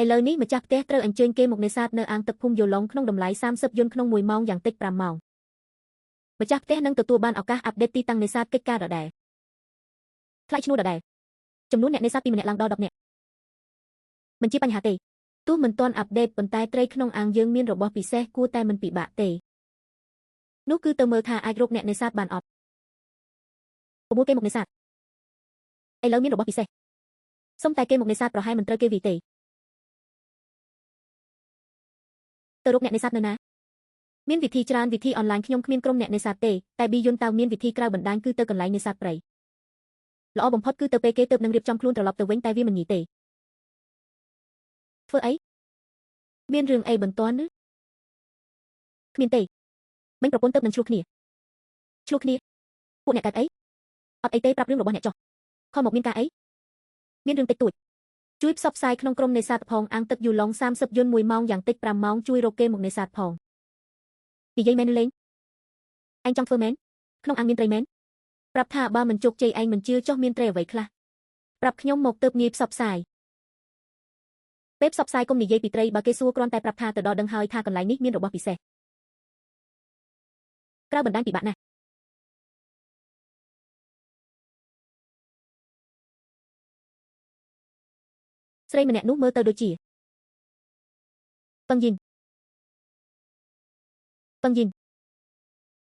ឥឡូវនេះម្ចាស់ផ្ទះត្រូវអញ្ជើញគេមកនេសាទនៅអាងទឹកភូមិយូឡុងក្នុងតម្លៃ30យួនក្នុង1ម៉ោងយ៉ាងតិច5ម៉ោងម្ចាស់ផ្ទះនឹងទទួលបានឱកាស update ទីតាំងនេសាទកិច្ចការដដែលថ្លៃឈ្នួលដដែលចំនួនអ្នកនេសាទពីម្នាក់ឡើងដល់10នាក់មិនជាបញ្ហាទេទោះមិនទាន់ update ប៉ុន្តែត្រីក្នុងអាងយើងមានរបស់ពិសេសគួរតែមិនពិបាកទេនោះគឺទៅមើលថាអាចរកអ្នកនេសាទបានអត់ប្រមូលគេមកនេសាទឥឡូវមានរបស់ពិសេសសុំតែគេមកនេសាទប្រហែលមិនត្រូវគេវីទេទៅរកអ្នកនេសាទនៅណាមានវិធីច្រើនវិធីអនឡាញខ្ញុំគ្មានក្រុមអ្នកនេសាទទេតែប៊ីយុនតៅមានវិធីក្រៅបណ្ដាញគឺទៅកន្លែងនេសាទព្រៃល្អបំផុតគឺទៅពេលគេទៅនឹងរៀបចំខ្លួនត្រឡប់ទៅវិញតែវាមិនងាយទេធ្វើអីមានរឿងអីបន្ទាន់ឬគ្មានទេមិញប្រពន្ធទៅនឹងឆ្លោះគ្នាឆ្លោះគ្នាពួកអ្នកកាត់អីអត់អីទេប្រាប់រឿងរបស់អ្នកចុះខំមកមានការអីមានរឿងតិចតួចជួយផ្សព្វផ្សាយក្នុងក្រុមនេសាទផងអាងទឹកយូឡុង30យន្ត1ម៉ោងយ៉ាងតិច5ម៉ោងជួយរកគេមកនេសាទផងនិយាយមែនលេងឯងចង់ធ្វើមែនក្នុងអាងមានត្រីមែនប្រាប់ថាបើមិនជោគជ័យឯងមិនជឿចុះមានត្រីអ្វីខ្លះប្រាប់ខ្ញុំមកទៅងាយផ្សព្វផ្សាយពេលផ្សព្វផ្សាយកុំនិយាយពីត្រីបើគេសួរគ្រាន់តែប្រាប់ថាទៅដល់ដឹងហើយថាកន្លែងនេះមានរបស់ពិសេសក្រៅបណ្ដាញពិបាកណាស់ស្រីម្នាក់នោះមើលទៅដូចជាពឹងយិនពឹងយិន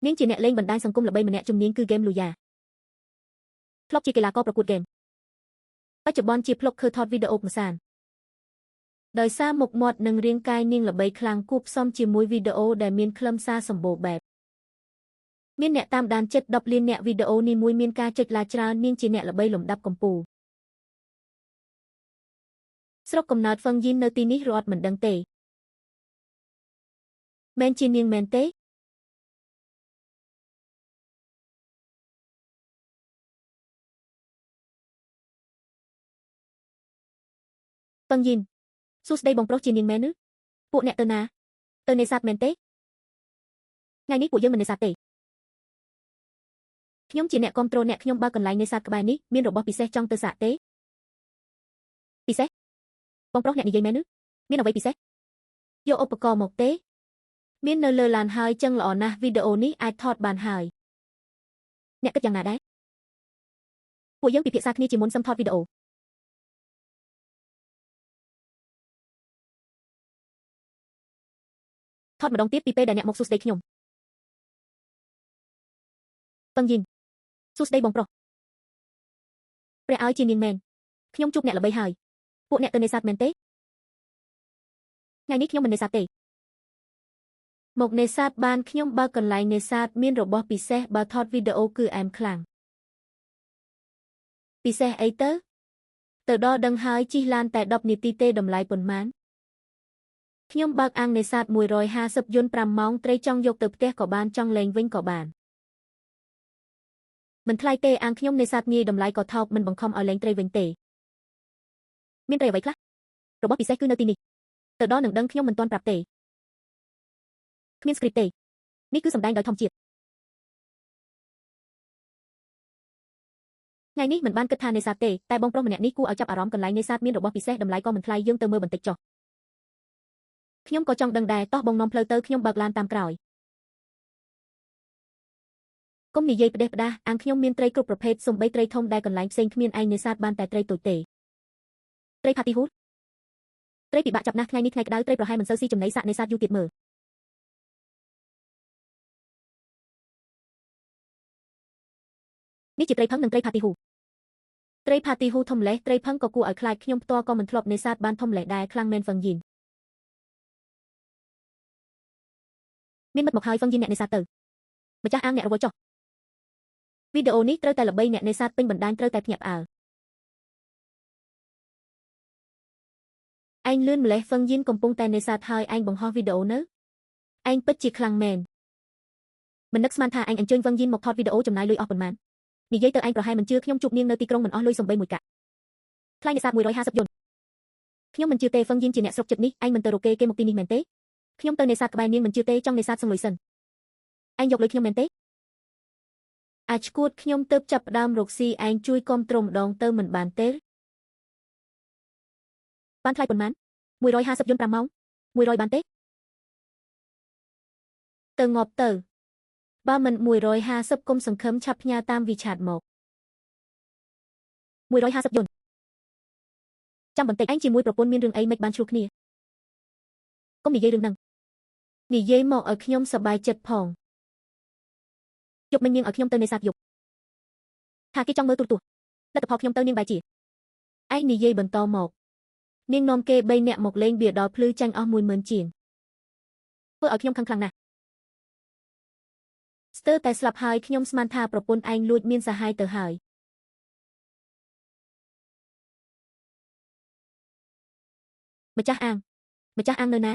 នាងជាអ្នកលេងបណ្ដាញសង្គមល្បីម្នាក់ជំនាញគឺហ្គេមលូយ៉ាធ្លាប់ជាកីឡាករប្រកួតហ្គេមបច្ចុប្បន្នជាផ្លុកខើថតវីដេអូកម្សាន្តដោយសារមុខមាត់និងរាងកាយនាងល្បីខ្លាំងគួបផ្សំជាមួយវីដេអូដែលមានខ្លឹមសារសម្បូរបែបមានអ្នកតាមដានជិត10លានអ្នកវីដេអូនេះមួយមានការចុចឡាច្រើននាងជាអ្នកល្បីលំដាប់កំពូលស្រុកកំណើតហ្វឹងយិននៅទីនេះរត់មិនដឹងទេមែនជានាងមែនទេហ្វឹងយិនសួស្តីបងប្រុសជានាងមែនឬពួកអ្នកទៅណាទៅនេសាទមែនទេថ្ងៃនេះពួកយើងមិននេសាទទេខ្ញុំជាអ្នកគ្រប់គ្រងអ្នកខ្ញុំបើកកន្លែងនេសាទក្បែរនេះមានរបស់ពិសេសចង់ទៅសាកទេពិសេសបងប្រុសអ្នកនិយាយមែនឬមានអ្វីពិសេសយកឧបករណ៍មកទេមាននៅលើឡានហើយចឹងល្អណាស់វីដេអូនេះអាចថតបានហើយអ្នកគិតយ៉ាងណាដែរពួកយើងពិភាក្សាគ្នាជាមុនសឹមថតវីដេអូថតម្ដងទៀតពីពេលដែលអ្នកមកសួស្តីខ្ញុំពឹងយិនសួស្តីបងប្រុសព្រះឲ្យជានាងមែនខ្ញុំជួបអ្នកល្បីហើយពួកអ្នកទៅនេសាទមែនទេថ្ងៃនេះខ្ញុំមិននេសាទទេមកនេសាទបានខ្ញុំបើកន្លែងនេសាទមានរបស់ពិសេសបើថតវីដេអូគឺអែមខ្លាំងពិសេសអីទៅទៅដល់ដឹងហើយជិះឡានតែ10នាទីទេតម្លៃប៉ុន្មានខ្ញុំបើកអាងនេសាទ150យន្ត5ម៉ោងត្រីចង់យកទៅផ្ទះក៏បានចង់លែងវិញក៏បានមិនថ្លៃទេអាងខ្ញុំនេសាទងាយតម្លៃក៏ថោកមិនបង្ខំឲ្យលែងត្រីវិញទេមានត្រីអ្វីខ្លះរបស់ពិសេសគឺនៅទីនេះទៅដល់នឹងដឹងខ្ញុំមិនទាន់ប្រាប់ទេគ្មានស្គ្រីបទេនេះគឺសម្ដែងដោយធម្មជាតិថ្ងៃនេះមិនបានគិតថានេសាទទេតែបងប្រុសម្នាក់នេះគួរឲ្យចាប់អារម្មណ៍កន្លែងនេសាទមានរបស់ពិសេសតម្លៃក៏មិនថ្លៃយើងទៅមើលបន្តិចចុះខ្ញុំក៏ចង់ដឹងដែរតោះបងនាំផ្លូវទៅខ្ញុំបើកឡានតាមក្រោយកុំនិយាយផ្ដេសផ្ដាសអាងខ្ញុំមានត្រីគ្រប់ប្រភេទសូម្បីត្រីធំដែលកន្លែងផ្សេងគ្មានឯងនេសាទបានតែត្រីតូចទេត្រីផាទីហ៊ូត្រីពិបាកចាប់ណាស់ថ្ងៃនេះថ្ងៃក្តៅត្រីប្រហែលមិនសូវស៊ីចំណីសាក់នេសាទយូរទៀតមើលនេះជាត្រីផឹងនិងត្រីផាទីហ៊ូត្រីផាទីហ៊ូធំលេះត្រីផឹងក៏គួរឲ្យខ្លាចខ្ញុំផ្ទាល់ក៏មិនធ្លាប់នេសាទបានធំលេះដែរខ្លាំងមែនហ្វឹងយិនមានមិត្តមកហើយហ្វឹងយិនអ្នកនេសាទទៅម្ចាស់អាងអ្នករវល់ចុះវីដេអូនេះត្រូវតែល្បីអ្នកនេសាទពេញបណ្ដាញត្រូវតែភ្ញាក់ផ្អើលឯងលឿនម្លេះហ្វឹងយិនកំពុងតែនេសាទហើយឯងបង្ហោះវីដេអូនៅឯងពិតជាខ្លាំងមែនមិននឹកស្មានថាឯងអញ្ជើញហ្វឹងយិនមកថតវីដេអូចំណាយលុយអស់ប៉ុន្មាននិយាយទៅឯងប្រហែលមិនជឿខ្ញុំជួបនាងនៅទីក្រុងមិនអស់លុយសំបីមួយកាក់ថ្លៃនេសាទ150យន្តខ្ញុំមិនជឿទេហ្វឹងយិនជាអ្នកស្រុកចិត្តនេះឯងមិនទៅរកគេគេមកទីនេះមែនទេខ្ញុំទៅនេសាទក្បែរនាងមិនជឿទេចង់នេសាទសឹងលុយសិនឯងយកលុយខ្ញុំមែនទេអាចឈួតខ្ញុំទៅចាប់ផ្ដើមរកស៊ីឯងជួយគាំទ្រម្ដងទៅមិនបានទេបានថ្លៃប៉ុន្មាន 150យួន5ម៉ោង100បានទេ ទៅងាប់ទៅបើមិន150កុំសង្ឃឹមឆាប់ផ្ញើតាម WeChat មក 150យួនចាំបន្តិចឯងជាមួយប្រពន្ធមានរឿងអីមិនបានឆ្លោះគ្នាកុំនិយាយរឿងហ្នឹង និយាយមកឲ្យខ្ញុំសប្បាយចិត្តផង យប់មិញនាងឲ្យខ្ញុំទៅនេសាទយប់ថាគេចង់មើលទូរទស្សន៍លទ្ធផលខ្ញុំទៅនាងបែរជា ឯងនិយាយបន្តមកនាងនាំគេ3នាក់មកលេងបៀដល់ភ្លឺចាញ់អស់10000ជាង ធ្វើឲ្យខ្ញុំខឹងខ្លាំងណាស់ ស្ទើរតែស្លាប់ហើយខ្ញុំស្មានថាប្រពន្ធឯងលួចមានសាហាយទៅហើយ ម្ចាស់អាងម្ចាស់អាងនៅណា